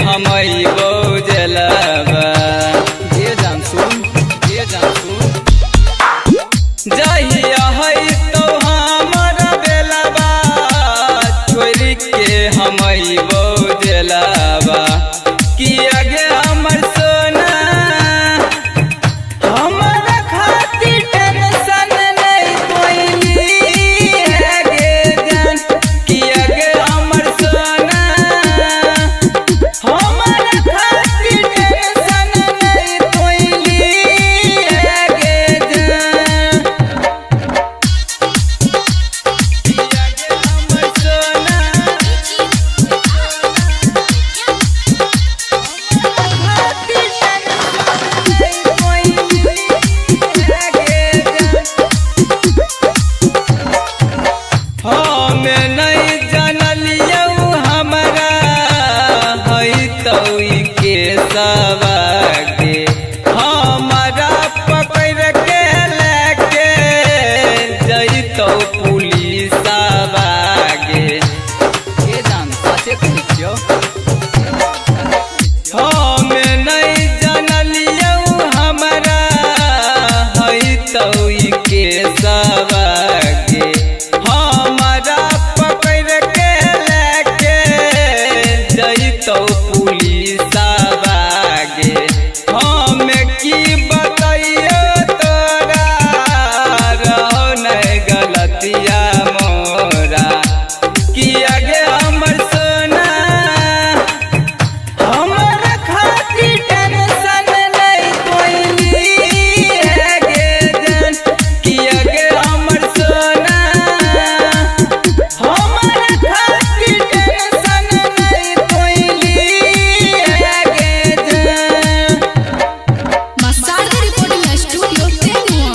हम अइबो जलबा। ये जान सुन, ये जान सुन, जहिया है तो हमर बेलबा छोड़ के हम अइबो जलबा। कि आगे हमर सोना हमरा खातिर टेंशन नहीं कोइली है गे जान। कि आगे हमर सोना हमरा खातिर टेंशन नहीं कोइली है गे जान। कि आगे हमर सोना हम नहीं जानलियौ हमरा है तो के सवागे, हमरा पकड़ के लेके जइतौ पुलिस आगे। के जान सचे कहै छियौ, हम नहीं जानलियौ हमरा है तो के सवागे, हमरा पकड़ के लेके जइतौ पुलिस आगे। हम की बतैयौ तोरा रहो नहीं गलतिया मोरा। कि आगे हमर सोना हमरा खातिर टेंशन नहीं कोइली है गे जान। कि आगे हमर सोना हमरा खातिर टेंशन नहीं कोइली है गे जान। Masarda Recording Studio Tenua.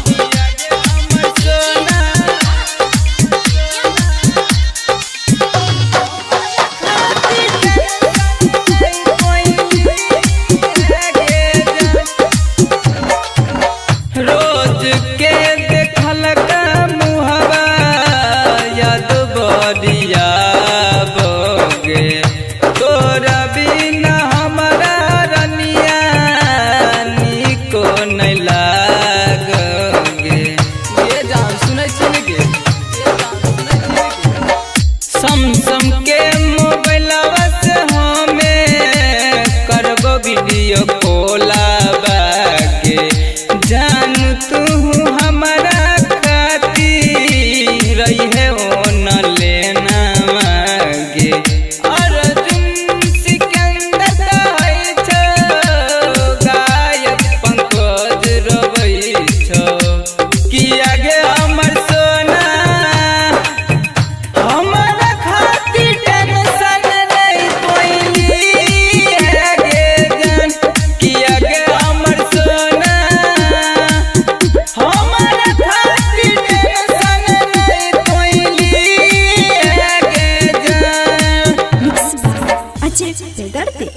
कि आगे हमर सोना रोज के देखल का मुहबा याद बरिया बोगे, तोरा बिना हमरा रनिया निको नहीं लागोगे। ये जान सुनै छी ने गे, सैमसंग के मोबाइलवा से हमे करबो वीडियो कॉल बागे। जान तू हमरा खातिर रही ओ न लेना मागे। अर्जुन सिकंदर कहै छौ गायक पंकज रोबै छौ। कि आगे हमर सोना हमरा खातिर टेंशन नहीं कोइली है गे जान। कि आगे हमर सोना हमरा खातिर टेंशन नहीं कोइली है गे जान। Mix by Ajay Bedarte.